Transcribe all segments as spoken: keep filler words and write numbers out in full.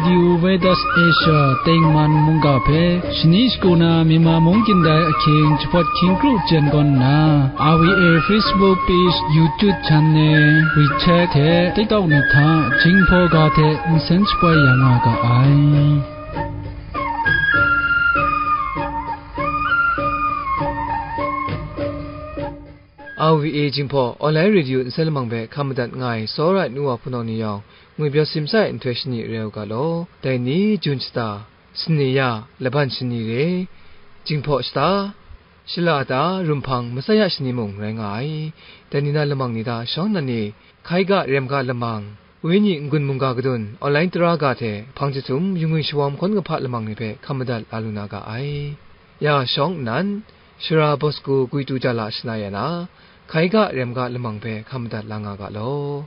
Radio Veritas Asia tengman mungga hpe shani shagu na Myanmar mung kyin dai ahkying jahpawt hkying kru jen gawn nna, R V A Facebook page, YouTube channel, WeChat hte TikTok ni hta Jinghpaw ga hte nsen shapoi ya nga ga ai. R V A Jinghpaw Online Radio nsen lamang hpe hkam madat nga ai, tsawra ai nu wa hpunau ni yawng, ngwi pyaw simsa ai nhtoi shani re u ga law. Dai ni, Jun shata, sane ya, laban shani re, Jinghpaw shata, shala ta, rumhpang, masai ya shani mung rai nga ai. Dai ni na lamang ni hta shawng nnan ni, hkai ga, rem ga lamang, wenyi n-gun mungga kadun, online tara ga hte hpang jahtum, yungwi shawawm hkawn kahpa lamang ni hpe hkam madat la lu na ga ai. Ya shawng nnan, Shara Bosco Gwitu Jala shana ya na, hkai ga, rem ga lamang hpe hkam madat la nga ga law.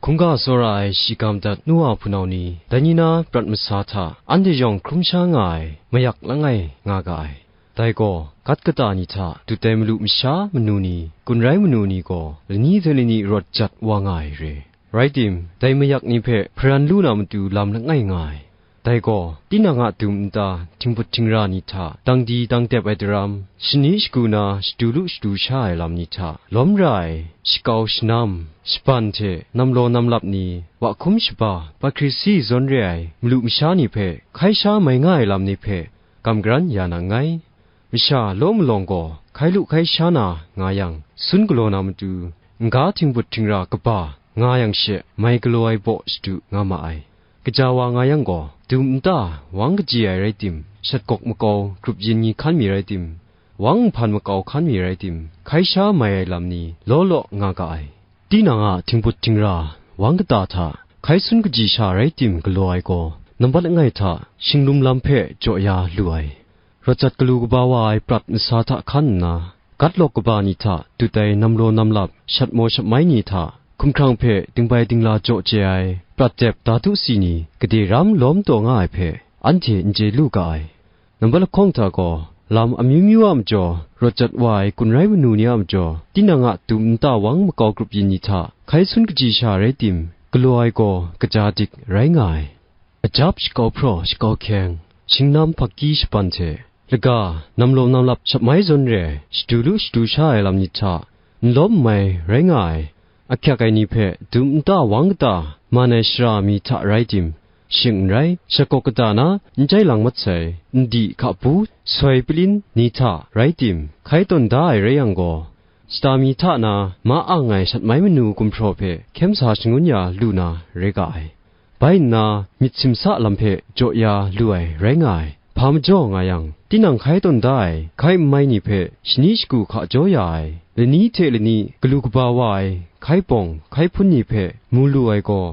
Hkungga tsawra ai shiga madat nu wa hpunau ni, dai ni na prat masa hta anhte yawng hkrum sha nga ai mayak langai nga ga ai. Dai gaw, gat kata ni hta dut ai malu masha manu ni, gun rai manu ni gaw lani hte lani rawt jat wa nga ai re. Rai tim, dai mayak ni hpe hparan lu na matu lam langai nga ai. Dai gaw, tinang a dum nta, htingbut htingra ni hta dang di dang dep ai daram, shani shagu na shadu lu shadu sha ai lam ni hta lawm ra ai, shakau shanam, shaban hte namlaw namlap ni, wa hkum shaba, pakri si zawn re ai malu masha ni hpe hkai sha mai nga ai lam ni hpe gam garan ya na nngai. Masha law malawng gaw hkai lu hkai sha na nga yang, sun galaw na matu, n-ga htingbut htingra kaba nga yang she, mai galaw ai baw shadu nga ma ai. Kaja wa nga yang gaw, dum nta wang kaji ai rai tim, shat gawk makau grup yin ni hkan mi rai tim, wang nhpan makau hkan mi rai tim, hkai sha mai ai lam ni law law nga ga ai. Tinang a htingbut htingra wang kata hta hkai sun kaji sha rai tim galaw ai gaw, nambat langai hta shinglum lam hpe jaw ya lu ai. Rawt jat galu kaba wa ai prat masa hta hkan nna, gat lawk kaba ni hta dut ai namlaw namlap, shat maw shat mai ni hta hkumhkrang hpe dingbai dingla jaw chye ai prat dep datu si ni gade ram lawm taw nga ai hpe, anhte n chye lu ga ai. Nambat lahkawng hta gaw, lam amyu myu a majaw rawt jat wa ai gun rai manu ni a majaw, tinang a dum nta wang makau grup yin ni hta hkai sun kaji sha rai tim, galaw ai gaw kaja dik rai nga ai. Ajap shakau hpraw shakau hkyeng, shingnam hpakki shaban hte, laga, namlaw namlap shap mai zawn re ai, shadu lu shadu sha ai lam ni hta, n lawm n mai rai nga ai, ahkyak ai ni hpe dum nta wang kata man ai shara mi hta rai tim, shing n rai, shakawk kata na n jai lang mat sai, n di hka bu, soi palin ni hta rai tim, hkai tawn da ai rai yang gaw, shata mi hta na ma ang ai shat mai manu gumhpraw hpe hkyen sa shangun ya lu na rai ga ai. Bai nna, myit simsa lam hpe jaw ya lu ai rai nga ai. Hpa majaw nga yang, tinang hkai tawn da ai hkai n mai ni hpe shani shagu hka jaw ya ai, lani hte lani galu kaba wa ai hkai pawng hkai hpun ni hpe mu lu ai gaw,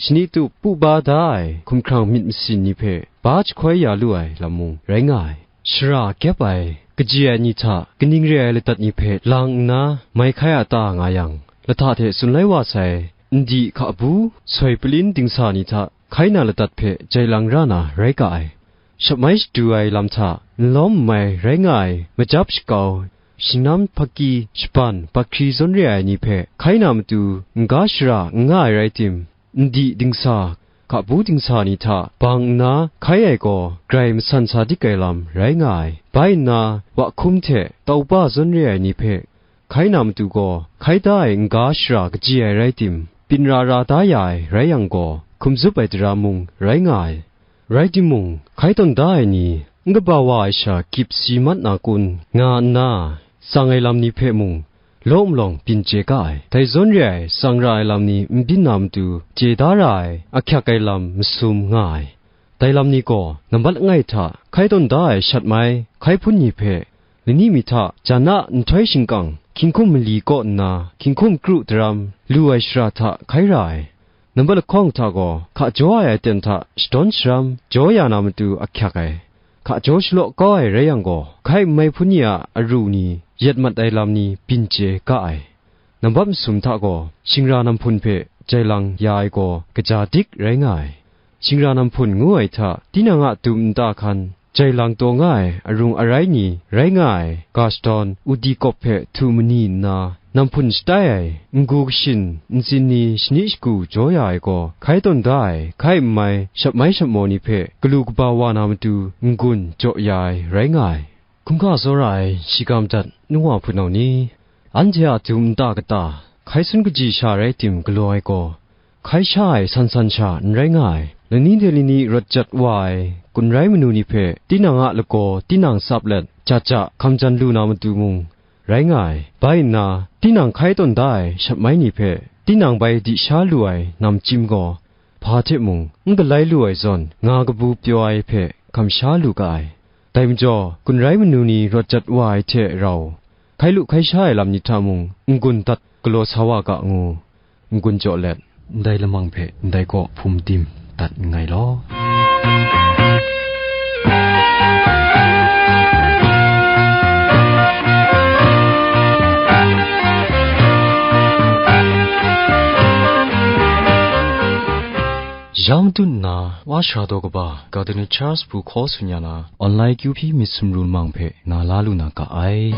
shani tup pu ba da ai hkumhkrang myit masin ni hpe ba jahkoi ya lu ai lam mung rai nga ai. Shara kyep ai, kaji ai ni hta kaning re ai ladat ni hpe lang nna mai hkai a ta nga yang, lahta hte tsun lai wa sai, n di hka bu, soi palin dingsa ni hta hkai na ladat hpe jai lang ra na rai ga ai. Shap mai shadu ai lam hta n lawm n mai rai nga ai majap shakau, shingnam hpakki, shaban, bahkri zawn re ai ni hpe hkai na matu, n-ga shara n nga ai rai tim, n di dingsa, hka bu dingsa ni hta bang nna hkai ai gaw, grai masan sa dik ai lam rai nga ai. Bai nna, wa hkum hte taupa zawn re ai ni hpe hkai na matu gaw, hkai da ai n-ga shara kaji ai rai tim, byin ra ra da ya ai rai yang gaw, hkum zup ai daram mung rai nga ai. Rai timung, hkai tawn da ai ni, n kaba wa ai sha gyip si mat na kun, nga nna, tsang ai lam ni hpe mung, law malawng byin chye ga ai. Dai zawn re ai, tsang ra ai lam ni n byin na matu, chye da ra ai, ahkyak ai lam masum nga ai. Dai lam ni gaw, nambat langai hta, hkai tawn da ai shat mai, hkai hpun ni hpe, lani mi hta jan a nhtoi shingkang, hkinghkum mali kaw nna, hkinghkum kru daram, lu ai shara hta hkai ra ai. Nambat lahkawng hta gaw, hka jaw ai aten hta shadawn sharam jaw ya na matu ahkyak ai. Hka jaw shalaw kau ai rai yang gaw, hkai n mai hpun ni a aru ni, yet mat ai lam ni byin chye ga ai. Nambat masum hta gaw, shingra nam hpun hpe jai lang ya ai gaw kaja dik rai nga ai. Shingra namhpun ngu ai hta, tinang a dum nta hkan, jai lang taw nga ai arung arai ni rai nga ai, ga shadawn, udi kawp hpe htu mani nna, namhpun shatai ai, n-gu kashin, ntsin ni shani shagu jaw ya ai gaw, hkai tawn da ai, hkai n mai, shap mai shap maw ni hpe galu kaba wa na matu n-gun jaw ya ai rai nga ai. Hkungga tsawra ai, shiga madat, nu wa hpunau ni, anhte a dum nta kata, hkai sun kaji sha rai tim galaw ai gaw, hkai sha ai san san sha n rai nga ai. Lani hte lani rawt jat wa ai, kun rai manu ni hpe, tinang a lagaw tinang tsap let, ja ja hkam jan lu na matu mung, rai nga ai. Bai nna, tinang hkai tawn da ai shap mai ni hpe, tinang bai di sha lu ai namchyim gaw, hpa hte mung n galai lu ai zawn, nga kabu pyaw ai hpe hkam sha lu ga ai. Dai majaw, kun rai manu ni rawt jat wa ai hte rau, hkai lu hkai sha ai lam ni hta mung, n-gun dat galaw sa wa ga ngu, n-gun jaw let, ndai lamang hpe ndai kaw hpum dim dat nngai law. Ya matut nna, Wa Sara Daw Kaba, Gardner Charles bu hkaw tsun ya na, online kyu hpyi myit sumru lamang hpe na la lu na ga ai.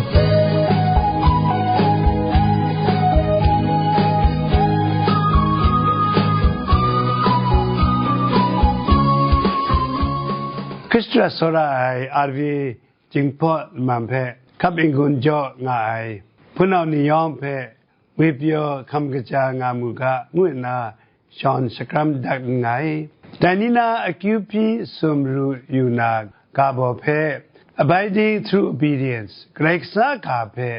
Hkristu a tsawra ai R V Jinghpaw lamang hpe hkap n-gun jaw nga ai, hpunau ni yawng hpe ngwipyaw hkam kaja nga mu ga, ngu nna shawng shakram dat nngai. Dai ni na akyu hpyi sumru yu na ga baw hpe, Abiding through obedience, Karai Kasang a ga hpe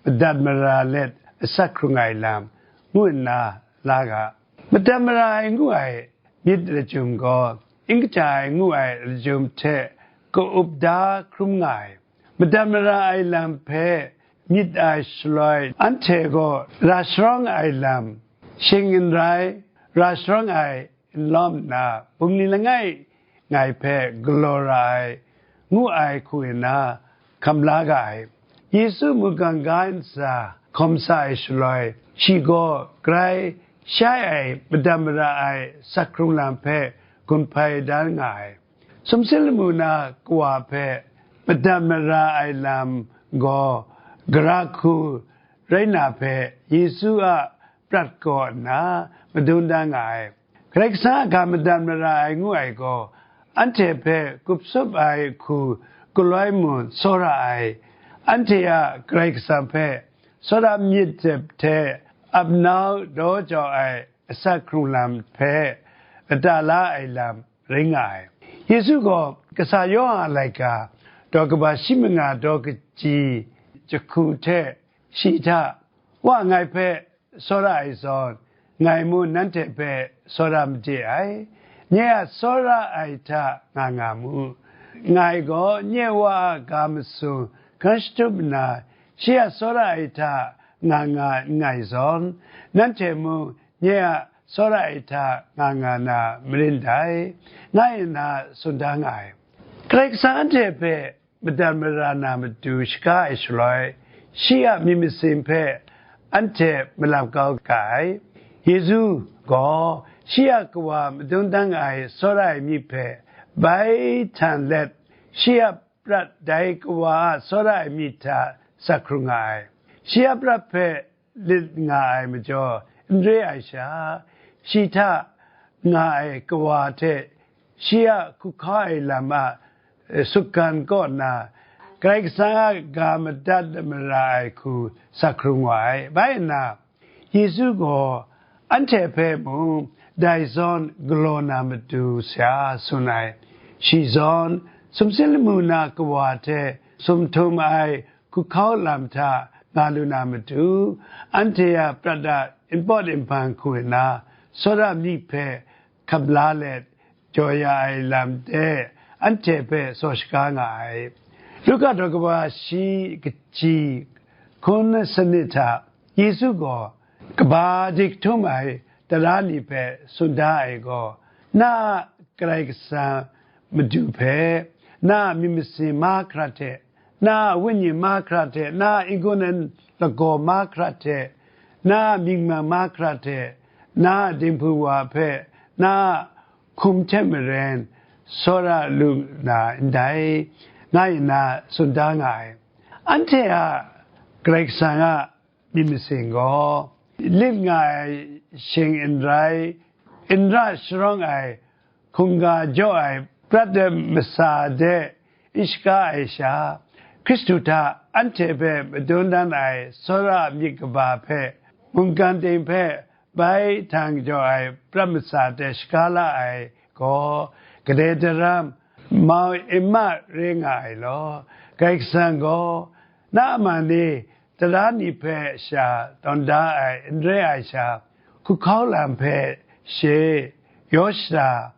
madat mara let asak hkrung ai lam, ngu nna la ga. Madat mara ai ngu ai myit lachyum gaw, n kaja ai ngu ai lachyum hte ka-up da hkrum nga ai. Madat mara ai lam hpe myit ai shaloi, anhte gaw ra sharawng ai lam, shing n rai, ra sharawng ai n lawm nna, bungli langai ngai hpe galaw ra ai, ngu ai hku nna hkam la ga ai. Yesu mungkan ga ntsa hkawm sa ai shaloi, shi gaw grai shai ai madat mara ai sak hkrung lam hpe gun hpai dan nga ai. Sumsing lamu na kawa hpe madat mara ai lam gaw gara hku rai na hpe Yesu a prat kaw nna madun dan nga ai. Karai Kasang a ga madat mara ai ngu ai gaw, anhte hpe gupsup ai hku galoi mu tsawra ai, anhte a Karai Kasang hpe tsawra myit hte ap nau daw jau ai asak hkrung lam hpe lata la ai lam rai nga ai. Yesu gaw kasa Yawhan a laika daw kaba shi manga daw kaji jahku hte shi hta, Wa, ngai hpe tsawra ai zawn, ngai mung nanhte hpe tsawra made ai. Nye a tsawra ai hta nga nga mu. Ngai gaw nye Wa a ga masum hkan shatup nna, shi a tsawra ai hta nga nga nngai zawn, nanhte mung nye a tsawra ai hta nga nga na marin dai, nga nna tsun da nga ai. Karai Kasang anhte hpe madat mara na matu shaga ai shaloi, shi a myit masin hpe anhte malap kau ga ai. Yesu gaw shi a Kawa madun dang ai tsawra ai myit hpe bai htan let, shi a prat dai Kawa a tsawra ai myit hta sak hkrung nga ai. Shi a prat hpe lit nga ai majaw, n re ai sha, shi hta nga ai Kawa hte shi a hkuhkau ai lam a, eh, sutgan kaw nna, Karai Kasang a ga madat mara ai hku sak hkrung wa ai. Bai nna, Yesu gaw anhte hpe mung dai zawn galaw na matu sha tsun ai. Shi zawn, sumsing lamu na Kawa hte sumhtum ai hkuhkau lam hta nga lu na matu, anhte a prat a npawt nhpan hku nna, tsawra myit hpe hkap la let, jaw ya ai lam de anhte hpe tsaw shaga nga ai. Luka daw kaba shi kaji hkun sanit hta Yesu gaw kaba dik htum ai tara ni hpe tsun da ai gaw, na a Karai Kasang Madu hpe, na a myit masin mahkra hte, na a wenyi mahkra hte, na a n-gun n lagaw mahkra hte, na a mying mang mahkra hte, na a dinghpung wa hpe na a hkum hte maren tsawra lu na ndai, nga nna tsun da nga ai. Anhte a Karai Kasang a myit masin gaw, lit nga ai shing n rai, n ra sharawng ai, hkungga jaw ai prat ai masa de n shaka ai sha, Hkristu hta anhte hpe madun dan ai tsawra myit kaba hpe, mungkan ting hpe bai htang jaw ai prat masa de shaka la ai gaw, gade daram, mau n ma re nga ai law, Karai Kasang gaw na a man e tara ni hpe sha tawn da ai n re ai sha, hkuhkau lam hpe she yaw shada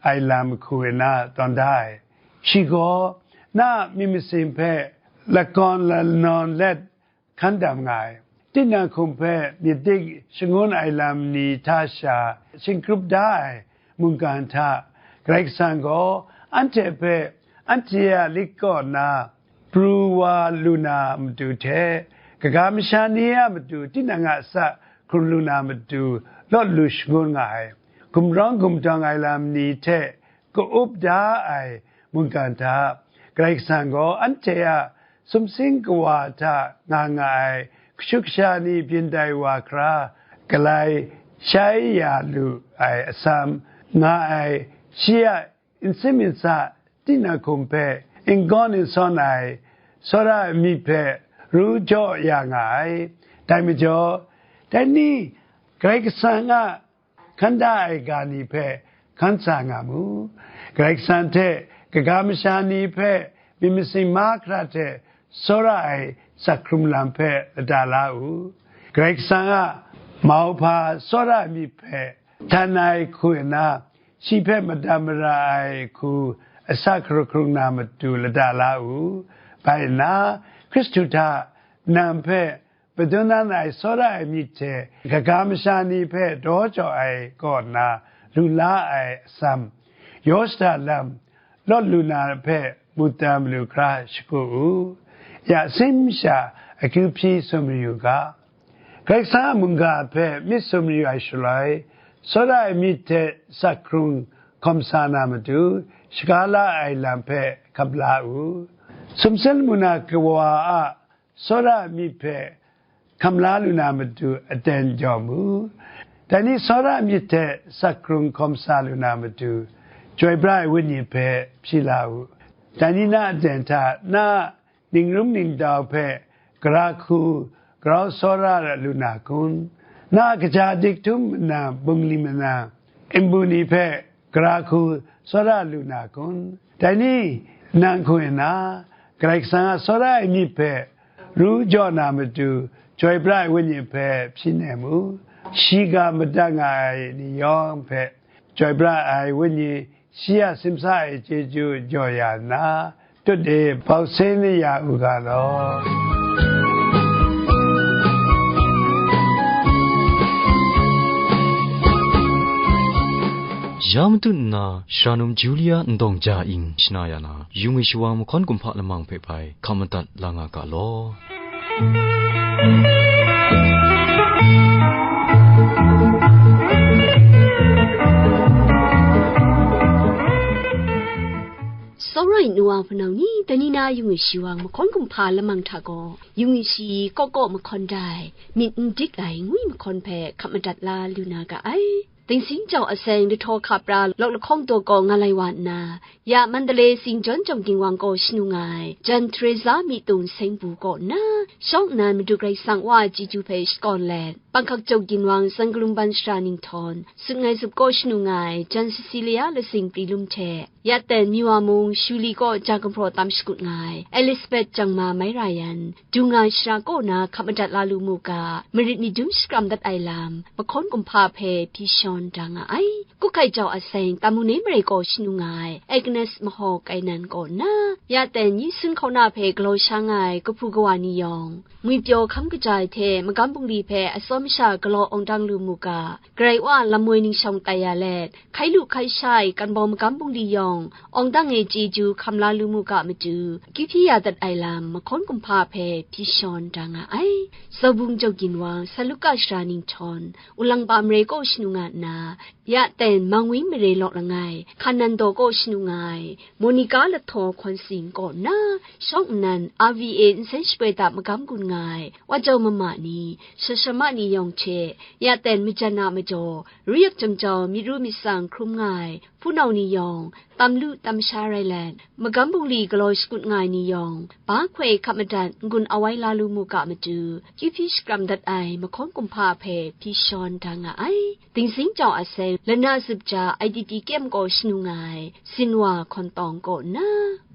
ai lam hku nna tawn da ai. Shi gaw na a myit masin hpe lakawn lanawn let hkan dam nga ai. Tinang hkum hpe myit dik shangun ai lam ni hta sha shingkrup da ai mungkan hta, Karai Kasang gaw anhte hpe anhte a lit kaw na pru wa lu na matu hte, kaga masha ni a matu tinang a sa hkrung lu na matu lawt lu shangun nga ai. Gumrawng gumdawng ai lam ni hte ka-up da ai mungkan hta, Karai Kasang gaw anhte a sumsing kawa hta nga nga ai kashu kasha ni byin tai wa hkra, galai shai ya lu ai atsam nga ai, shi a nsin nsa tinang hkum hpe n gawn n sawn ai tsawra ai myit hpe ru jaw ya nga ai. Dai majaw, dai ni Karai Kasang a hkan da ai ga ni hpe hkan sa nga mu. Karai Kasang hte kaga masha ni hpe myit masin mahkra hte tsawra ai sak hkrum lam hpe lada la u. Karai Kasang a mau hpa tsawra ai myit hpe htan ai hku nna, shi hpe madat mara ai hku asak hkrung hkrung na matu lada la u. Bai nna, Hkristu hta nang hpe madun dan ai tsawra ai myit hte kaga masha ni hpe daw jaw ai kaw nna lu la ai atsam, yaw shada lam lawt lu na hpe mut dan malu hkra shagu u. Ya, sin masha akyu hpyi tsun mayu ga, Karai Kasang a mungga hpe myit tsun mayu ai shaloi, tsawra ai myit hte sak hkrung hkawm sa na matu, shaga la ai lam hpe hkap la u. Sumsel muna kawa a tsawra ai myit hpe hkam la lu na matu aten jaw mu. Dai ni tsawra ai myit hte sak hkrung hkawm sa lu na matu, Chyoi pra ai Wenyi hpe hpyi la u. Dai ni na aten hta na a ningrum ningdau hpe gara hku grau tsawra lu na kun? Na a kaja dik htum nna bungli mana nbu ni hpe gara hku tsawra lu na kun? Dai ni nang hku nna, Karai Kasang a tsawra ai myit hpe ru jaw na matu, Chyoi pra ai Wenyi hpe hpyi nem u. Shi ga madat nga ai ni yawng hpe, Chyoi pra ai Wenyi shi a simsa ai chyeju jaw ya nna, tut e bau sen ya u ga law. Ya matut nna, Sharanum Julia Ndawng Ja Ing shana ya na, yung e shawang mahkawn kumhpa lamang hpe bai hkap madat la nga ga law. Tsawra ai nu wa hpunau ni, dai ni na yung e shawang mahkawn kumhpa lamang hta gaw, yung e shi kaw kaw mahkawn dai, myit n dik ai ngwi mahkawn hpe hkap madat la lu na ga ai. Dingsing jau aseng lahtaw hka pra lawk lahkawng daw kaw nga lai wa nna, ya Mandalay Saint John Chyawm Ginwang kaw shanu nga ai Jan Teresa myi tung seng bu kaw nna, shawng nnan Madu Karai Kasang Wa a chyeju hpe shakawn let, Bangkok Chyawm Ginwang Zangkalum Ban Shara Ninghtawng, Sut Ngai Zup kaw shanu nga ai Jan Cecilia Lasing Pri Lum hte, ya ten Miwa mung Shuli kaw ja gumhpraw tam shakut nga ai Elizabeth Jangma Mai Ra Yan, Dunga shara kaw na hkap madat la lu mu ga, marit myit dum shakram dat ai lam, mahkawn kumhpa hpe hpyi shawn da nga ai. Kuhkai jau aseng Tamu Nei Marai kaw shanu nga ai Agnes Mahaw Kainan kaw nna, ya ten Yi Sun Hkauna hpe galaw sha nga ai kahpu kawa ni yawng, yawng, ngwipyaw hkam kaja ai hte magam bungli hpe atsawm sha galaw awng dang lu mu ga, Karai Wa a lam woi ningshawng tai ya let, hkai lu hkai sha ai kanbawng magam bungli yawng, awng dang e chyeju hkam la lu mu ga matu, kyu hpyi ya dat ai lam mahkawn kumhpa hpe hpyi shawn da nga ai. Zaubung Jawgin Wang, San Luka Sara Ninghtawn, Ulangba Mare kaw shanu nga nna, Ya Ten, Mangwi Mare law langai, Hkanan daw kaw shanu nga ai, Monica Lahtaw Hkawn Sin kaw nna, shawng nnan R V A nsen shapoi hta magam gun nga ai, Wa Jau Mama ni, Shashama ni yawng hte, Ya Ten majan a majaw, Ru Yak Jam Jau myit ru myit tsang hkrum nga ai, hpunau ni yawng, tam lu tam sha rai let, magam bungli galaw shakut nga ai ni yawng, ba hkoi hkap madat n-gun awai la lu mu ga matu, kyu hpyi shakram dat ai mahkawn kumhpa hpe hpyi shawn da nga ai. Dingzing jau a seng, lana zup ja I D P camp kaw shanu nga ai, Sinwa Hkawn Tawng kaw nna,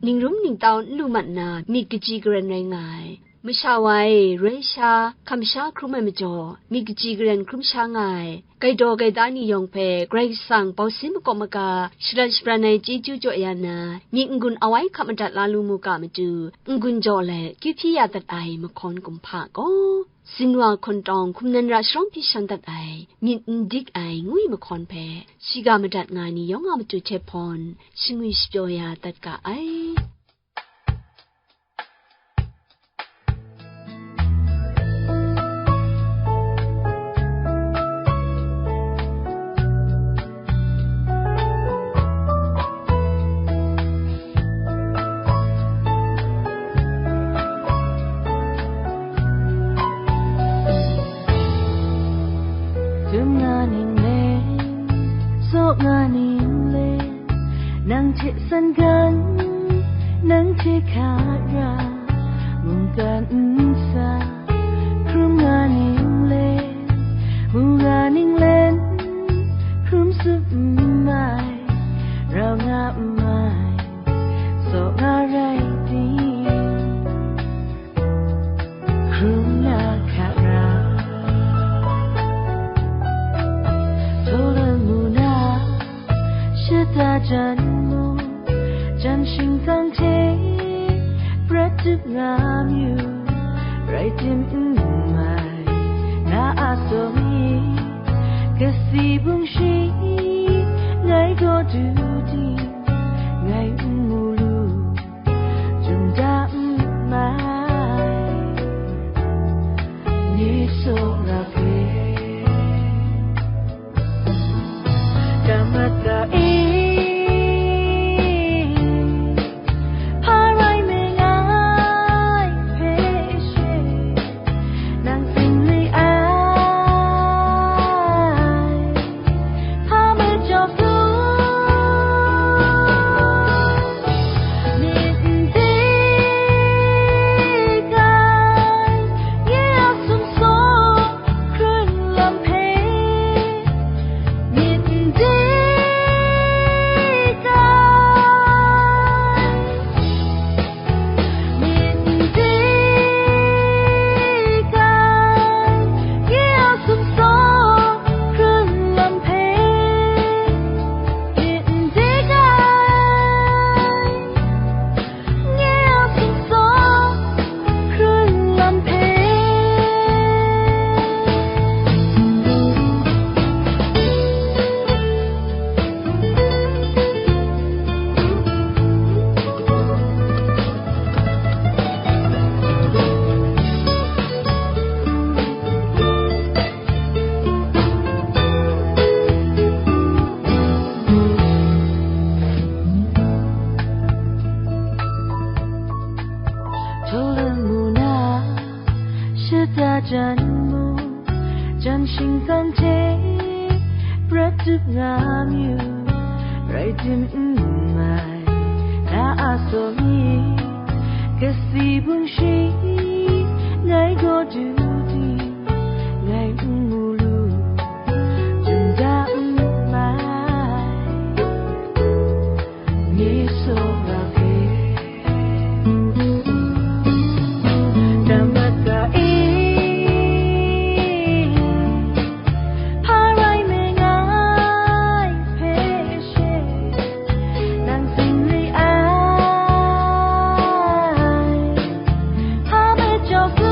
ningrum ningtau n lu mat na myit kaji karen rai nga ai, masha wa e, roi sha, hkam sha hkrum ai majaw, myit kaji karen hkrum sha nga ai, gaidaw gaida ni yawng hpe Karai Kasang bausin makawp maga shalan shabran ai chyeju jaw ya na, myit n-gun awai hkap madat la lu mu ga matu, n-gun jaw let kyu hpyi ya dat ai mahkawn kumhpa gaw, Sinwa Hkawn Tawng hkum nan ra sharawng hpyi shawn dat ai, myit n dik ai ngwi mahkawn hpe, shiga madat nga ai ni yawng a matu hte hpawn, shingwi shapyaw ya dat ga ai. Dum nga ning le, sawk nga ning le, nang hte san gan, nang hte hkra, mungkan nsa, hkrum nga ning le, mu nga ning le, hkrum tsup n mai, rau nga n mai, tsaw nga rai ting, hkrum na hkra, htaw lamu na, shata jan mu, jan shingkang hte prat tup nga mu, rai tim n mai, na a tsaw mi, kasi bung shi, ngai gaw du ting, ngai n mu lu, jum da n mai, ni sawng na hpe. Damat ga e, hpa rai me ngai hpe she, nang tsin re ai, hpa me jaw tu, myit n dik ai, ye a sum sawng hkrun lam hpe, myit n dik ai, myit n dik ai, ye a sum sawng hkrun lam hpe, myit n dik ai, nye a sumsawng hkrun lam hpe. Htaw lamu na, shata jan mu, jan shingkang hte prat tup nga mu, rai tim n mai, na a tsaw mi, kasi bung shi, ngai gaw du di, ngai n mu lu, jun da n mai, ni sawng ra hpe, damat ga e, hpa rai me ngai hpe she, nang tsin re ai, hpa me jaw tu,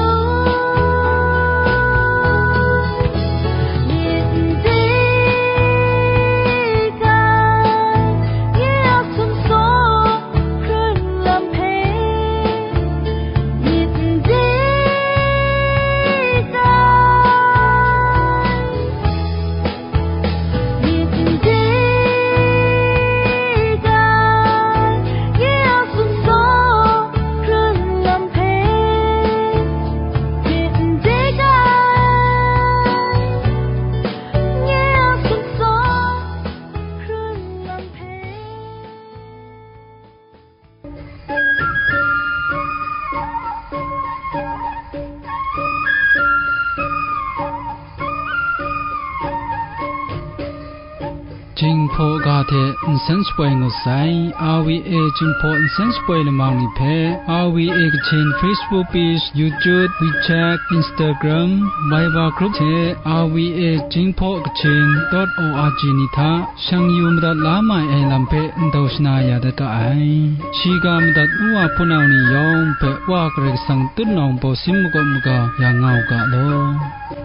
Jinghpaw ga hte nsen shapoi ngut sai. R V A Jinghpaw nsen shapoi lamang ni hpe R V A Kachin Facebook page, YouTube, WeChat, Instagram, Viber group hte R V A Jinghpaw Kachin dot O R G ni hta shang yu madat la mai ai lam hpe ndau shana ya dat ga ai. Shiga madat nu wa hpunau ni yawng hpe Wa Karai Kasang tutnawng baw sin makawp maga ya nga u ga law.